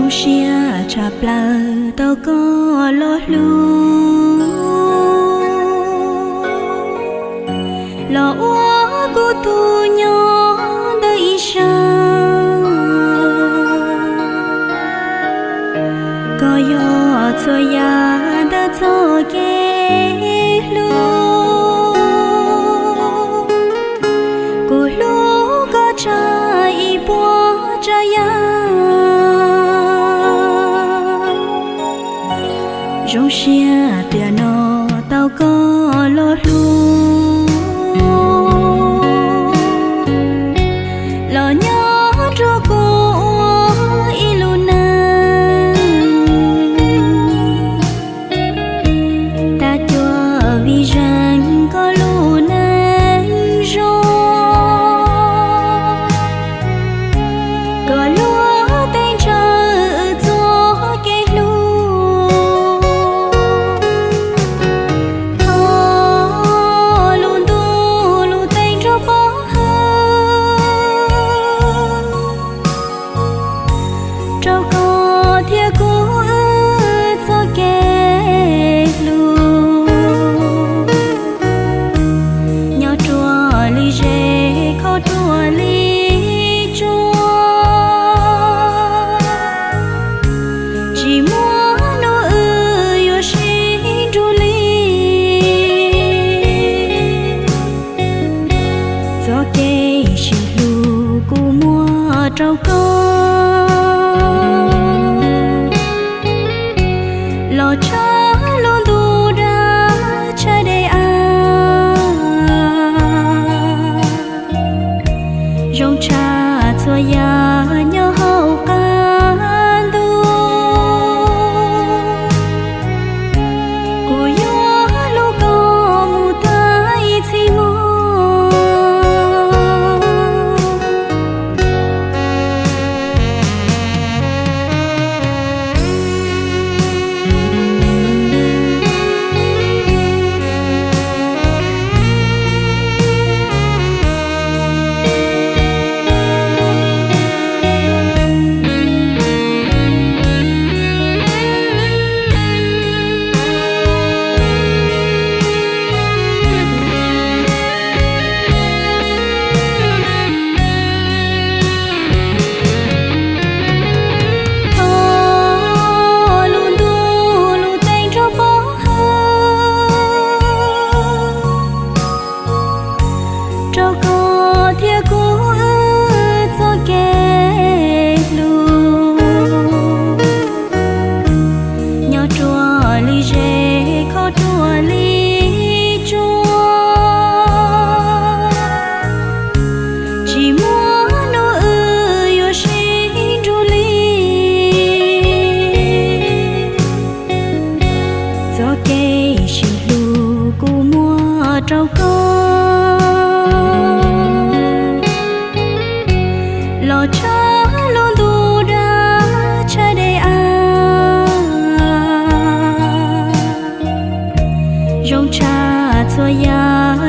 Zoo siab tshaj plaws tau koj los hlub, los ua kuv tus nyob ntawm ib sab. Koj yog txhua yam ntawm txoj kev hlub. Kuv hlub koj tshaj ib puas tsav yam. Zoo siab tiam no tau koj los hlub, los nyob rau kuv ua ib lub neej. Tag cuag vim zeej koj lub neej zoo, koj luag teeb ntshaw wb txoj kev hlub. Thov lub ntuj lub teev nrog pov hwm rau koj thiab kuv wb txoj kev hlub. Nyob ruaj li zes, kho ruaj li tsua, tsis muaj hnub wb yuav sib nrug li. Txoj kev sib hlub kuv muab rau koj, los tshaj lub ntuj dab tshaj dej av. Zoo tshaj txhua yam nyob hauv qab ntuj, kuv yuav hlub koj mus tag ib txhis hmo. Thov lub ntuj lub teev nrog pov hwm rau koj thiab kuv wb txoj kev hlub. Nyob ruaj li zes, kho ruaj li tsua, tsis muaj hnub wb yuav sib nrug li. Txoj kev sib hlub kuv muab rau koj, los tshaj lub ntuj dab tshaj dej av. Zoo tshaj txhua yam